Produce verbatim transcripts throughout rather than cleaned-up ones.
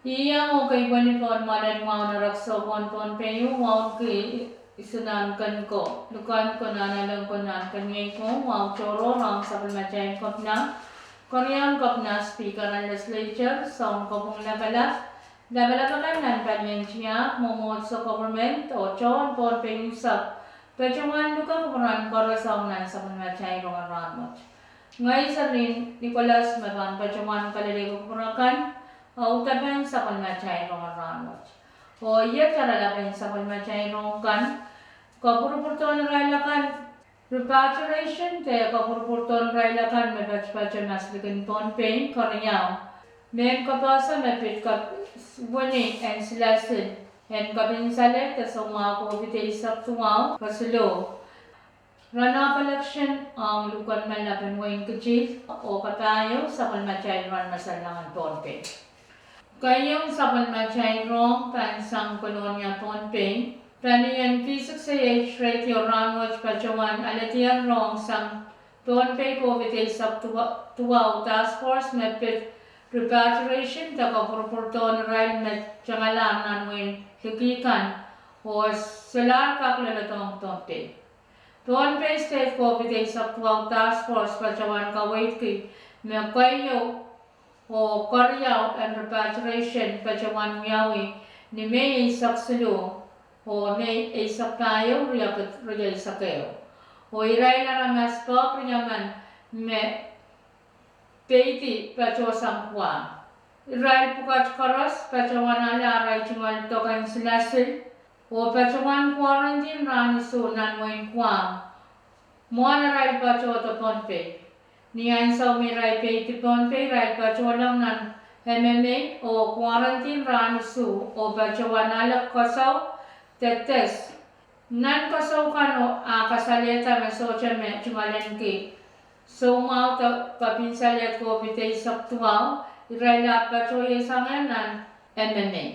Iang oh kei pweni pohn mwoalen wahu en erekiso pohn Pohnpei, wahu ki, isu nan ken ko, luken ko, nan elen ko, nan keniei ko, wahu tohrohr ong sapwellimatail Kepina, Keriaun Kepina, Speaker en Legislature, Sounkopwung Lapalap, lapalap akan nan palien tiahk, mwomwohdiso, government oh tohn Pohnpei unsek, patohwan luke kupwuren koaros ong nan sapwellimatail rong en rahn wet. Ngehi Serlihn Nicholas me pahn patohwan kalelehki kupwur akan, audepen sapwellimatail rong en rahn wet. Oh iet oaralap en sapwellimatail rong kan: kopwurupwurdohn irail akan, repatriation de kopwurupwurdohn irail akan me patopato maslikin Pohnpei, Keriau, mehn kapehse me pid kap-, wini en silasil en kepinsalehd de soumwahu COVID eisek duwau, kesiluh, runoff election ong luhken melapen wehin Kitil, oh kapahieu, sapwellimatail rong en masanlahngan Pohnpei. Keieu sapwellimatail rong pahn sang Kolonia, Pohnpei. Palien V six A H radio rahn wet patohwan alehdier rong sang Pohnpei COVID eisek duwau task force me pid repatriation de kopwurupwurdohn irail me tengalahr nan wehin liki kan oh solahr kak leledohng Pohnpei. Pohnpei State COVID eisek duwau task force patohwan kaweidki me keieu oh keriau en repatriation patohwan wiawi ni Mei eisek siluh oh Mei eisek pahieu, riekid rieisek ehu. Oh irail aramas pwehk riemen me peidi patohsang Guam. Irail pwukat koaros patohwan ale arail tungoal dok en silasil oh patohwan quarantine rahn isuh nan wehin Guam mwohn arail patohdo Pohnpei. Ni ansou me irail peidi Pohnpei, irail patohlong nan M M A oh quarantine rahn isuh oh patohwan ale kasou de test. Nan kasou kan, a kasalehda me sohte me tungoalenki soumwahu de kepinsalehd COVID eisek duwau, irail ahpw patohieisang nan M M A.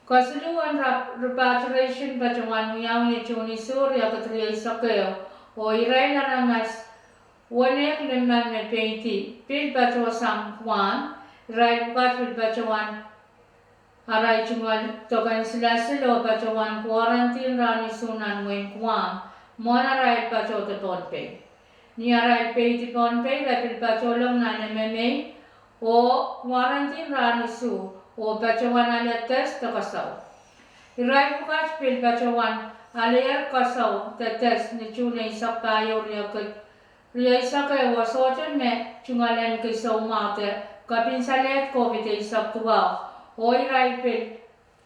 Kesiluh en rep-, repatriation patohwan wiawi ni June isuh, riekid rieisek ehu, oh irail aramas weneu limmen me peidi pil patohsang Guam. Irail pwukat pil patohwan arail tungoal dok en silasil oh patohwan quarantine rahn isuh nan wehin Guam mwohn arail patohdo Pohnpei. Ni arail peidi Pohnpei, re pil patohlong nan M M A oh quarantine rahn isuh oh patohwan ale test de kasou. Irail pwukat pil patohwan aleier kasou de test ni June eisek pahieu, riekid rieisek ehu, oh sohte me tungoalenki soumwahu de kepinsalehd COVID eisek duwau, oh irail pil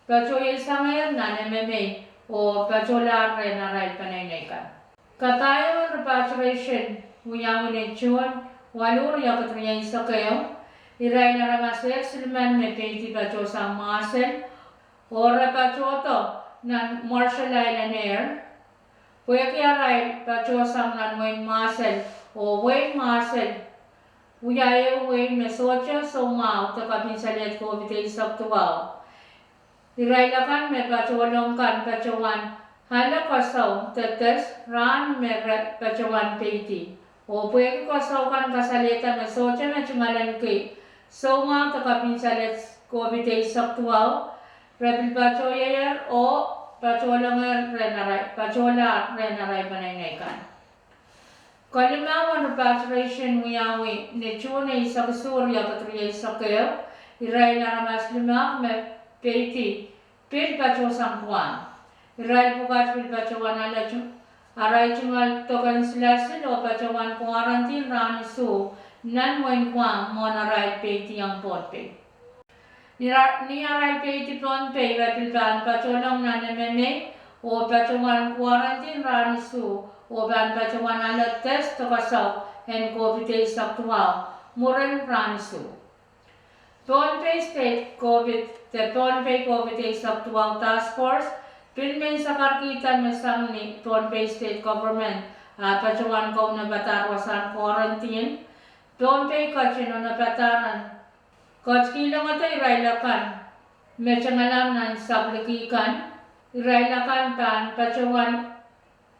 patohieisang nan M M A oh patohlahr rehn arail peneinei kan. Kapahieu en repatriation wiawi ni June waluh, riekid rieisek ehu, irail aramas ehk silimen me peidi patohsang Mwahsel oh re patohdo nan Marshall Islands Air. Pwehki arail patohsang nan wehin Mwahsel, oh wehin Mwahsel wia ehu wehi me sohte soumwahu de kepinsalehd COVID eisek duwau, irail akan me patohlong kan patohwan ale kasou de test rahn me re patohwan peidi. Oh pwehki kasou kan kasalehda me sohte me tungoalenki soumwahu de kepinsalehd COVID eisek duwau, re pil patohieier oh patohlongehr rehn arail, patohlahr rehn arail peneinei kan. Kelimau en repatriation wiawi ni June eisek isuh, riekid rieisek ehu, irail aramas limehk me peidi pil patohsang Guam. Irail pwukat pil patohwan ale tu-, arail tungoal dok en silasil oh patohwan quarantine rahn isuh nan wehin Guam mwohn arail peidiong Pohnpei. Ni ra-, ni arail peidi Pohnpei, re pil pahn patohlong nan M M A oh patohwan quarantine rahn isuh oh pahn patohwan ale test de kasou en COVID eisek duwau mwurin rahn isuh. Pohnpei State COVID, de Pohnpei COVID eisek duwau task force pil men sakarkihda me sang ni Pohnpei State Government ah patohwan kaunopadahr wasahn quarantine Pohnpei ketin onopadahr en ketikihong irail akan me tengala nan sapwliki kan. Irail akan pahn patohwan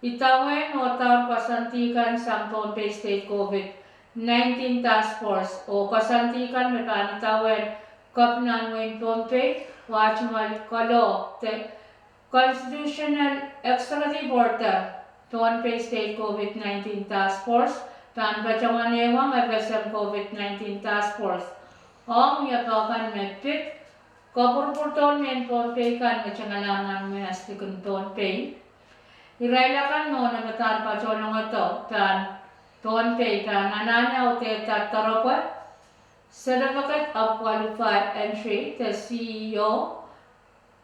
idawehn oh daur koasoandi kan sang Pohnpei State COVID nineteen task force oh koasoandi kan me pahn idawehn Kepina en wehin Pohnpei, oh ah tungoal kalohk de Constitutional Executive Order, Pohnpei State COVID nineteen Task Force, pahn patohwan ehuong FSM COVID nineteen Task Force. Ong wiepe kan me pid, kopwurupwurdohn mehn Pohnpei kan me tengala nan mehslikin Pohnpei. Irail akan me onopadahr patohlongodo pahn Pohnpei pahn anahne audehda doaropwe, Certificate of Qualified Entry de C E O,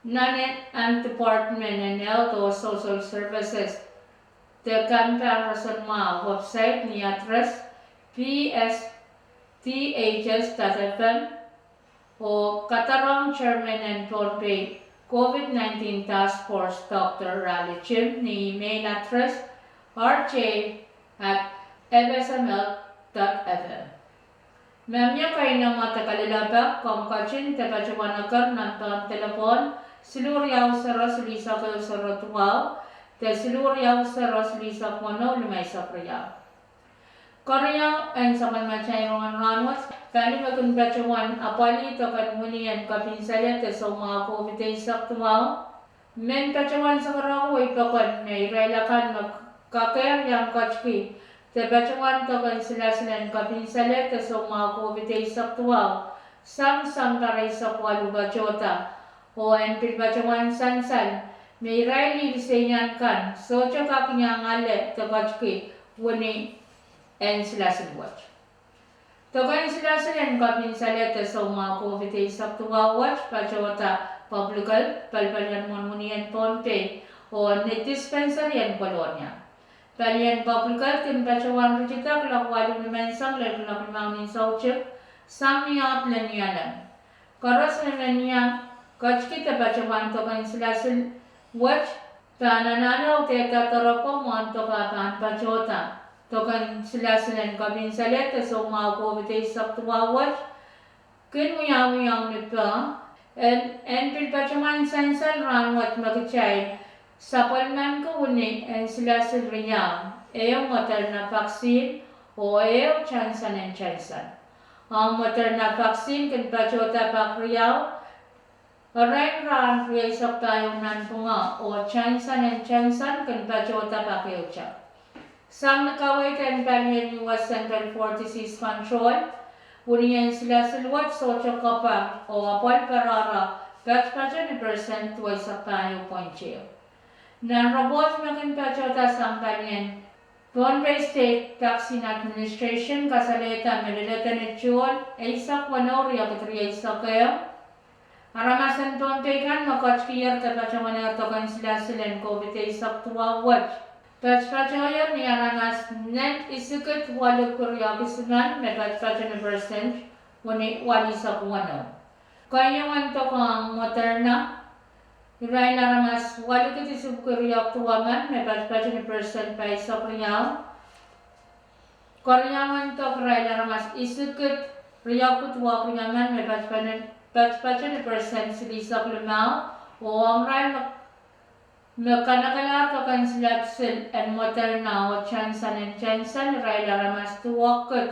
nan en Department en Health oh Social Services, de kan pahn roson mwahu website ni address P S D H S dot F M, oh kadarohng chairman en Pohnpei COVID nineteen Task Force, Doctor Raleigh Jim, ni email address R J at F S M L dot F M. Ma mie keinemwe de kalelapak, komw ketin de patohwan eker nan delepwohn siluh riau sero silihsek ehu sero duwau, de siluh riau sero silihsek weneu limeisek riau. Keriau en sapwellimatail rongen rahnwet, pali me kin patohwan apwalih doken wini en kepinsaleh de soumwahu COVID eisek duwau, men patohwan sakarako wei pokon me irail akan me kakehr iang ketiki de patohwan doken silasil en kepinsaleh de soumwahu COVID eisek duwau sang sampah eisek waluh patohda, oh en pil patohwan sansal me irail liseian kan sohte kak iang ale de ketiki wini en silasil wet. Doken silasil en kepinsaleh de soumwahu COVID eisek duwau wet patohda Public Health, palipalien mwohn wini en Pohnpei, oh ni dispensary en Kolonia. Palien Public Health kin patohwan ritida kuloak waluh nimenseng lel kuloak limau ni soutik, sang ni ahd lel ni alem. Koaros me men iang ketiki de patohwan doken silasil wet pahn anahne audehda doaropwe mwohn dok ah pahn patohda doken silasil en kepinsaleh de soumwahu COVID eisek duwau wet. Kin wiawiong ni peh, en, en pil patohwan sansal rahnwet me kitail sapwellimaniki wini en silasil riau, ehu Moderna vaccine oh ehu Johnson and Johnson. Ong Moderna vaccine kin patohda pak riau, erein rahn rieisek pahieu nanpwungo, oh Johnson and Johnson kin patohda pak ehute. Sang ni kaweid en palien U S Centers for Disease Control, wini en silasil wet sohte kapwang oh apwal pwarara patopato ni persent duweisek pahieu point ehu. Nan repwoht me kin patohda sang palien Pohnpei State Vaccine Administration kasalehda me leledo ni June eisek weneu, riekid rieisek ehu, aramas en Pohnpei kan me ketikier de patohwanehr doken silasil en COVID eisek duwau wet patopatohier ni aramas nent isikid waluh kiriau kisimen me patopato ni persent wini walisek weneu. Keieu en dok ong Moderna, irail aramas waluh kid isip kiriau duwemen me patopato ni persent paisek riau. Keriau en dok irail aramas isikid riau kid duwau riemen me patopato ni persent silihsek limau, oh ong irail me me kanekelahr doken silasil en Moderna oh Johnson and Johnson irail aramas duwau kid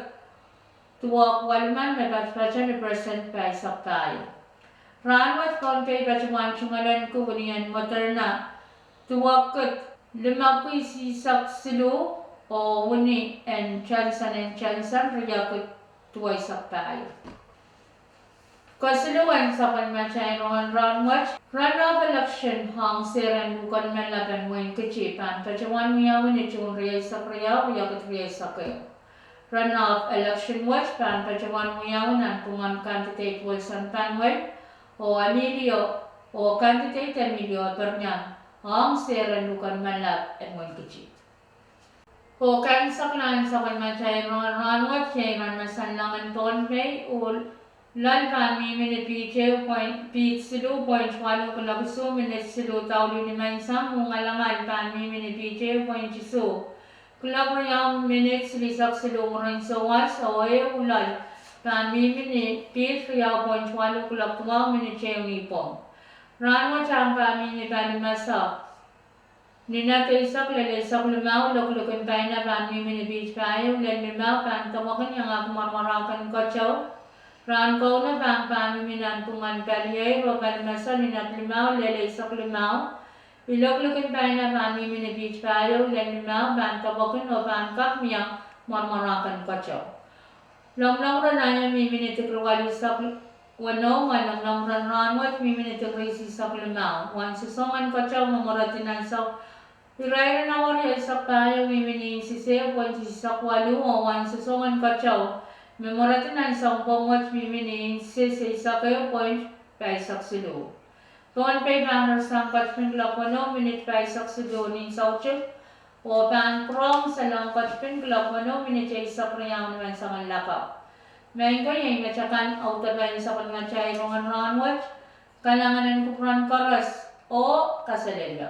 duwau walimen me patopato ni persent paisek pahieu. Rahnwet Pohnpei patohwan tungoaleniki wini en Moderna duwau kid limepwiki isihsek siluh, oh wini en Johnson and Johnson riekid duweisek pahieu. Kesiluh en sapwellimatail rongen rahnwet, runoff election ong sehr en luhken menlapen wehin Kiti pahn patohwan wiawi ni June rieisek riau, riekid rieisek ehu. Runoff election wet pahn patohwan wiawi nanpwungen candidate Wilson Panuel oh Emilio, oh candidate Emilio Eperniang, ong sehr en luhken menlap en wehin Kiti. Oh kaimwisekla en sapwellimatail rongen rahnwet, iei ren me sanlengen Pohnpei, oh loal pahn mihmi ni piht ehu point, piht siluh point waluh kuloak isuh minit siluh daulih nimenseng, oh ngalangal pahn mihmi ni piht ehu point isuh kuloak riau minit silihsek siluh mwurin souwas, oh ehu loal pahn mihmi ni piht riau point waluh kuloak duwau minit ehu nipwong. Rahnwet ahng pahn mihmi pali mesa ni nat eisek lel eisek limau, lokolok en paina pahn mihmi ni piht pahieu lel limau, pahn dewekin iangahki mwaramwarakin keteu. Rahn Kauno pahn pahn mihmi nanpwungen palier oh palimese ni nap limau lel eisek limau. Ilok likin paina pahn mihmi ni piht pahieu lel limau, pahn depwekin oh pahn kak mie mwarmwarahken keteu. Lomwlomw ren aio mihmi ni dikri walusek weneu, mwein lomwlomw ren rahnwet mihmi ni dikri isisek limau. Uwen sosongen keteu me mweredi nan soun irair en awa rieisek pahieu mihmi ni insis ehu point isisek waluh, oh uwen sosongen keteu me mweredi nan soun Pohnpei mihmi ni insis eisek ehu point paisek siluh. Pohnpei pahn rasehng ketipin kuloak weneu minit paisek siluh ni soutik, oh pahn pwurehng salong ketipin kuloak weneu minit eisek riau ni menseng en lakapw. Maing ko, iei met akan audepen sapwellimatail rongen rahnwet. Kalahngan en kupwuren koaros oh kaselehlie.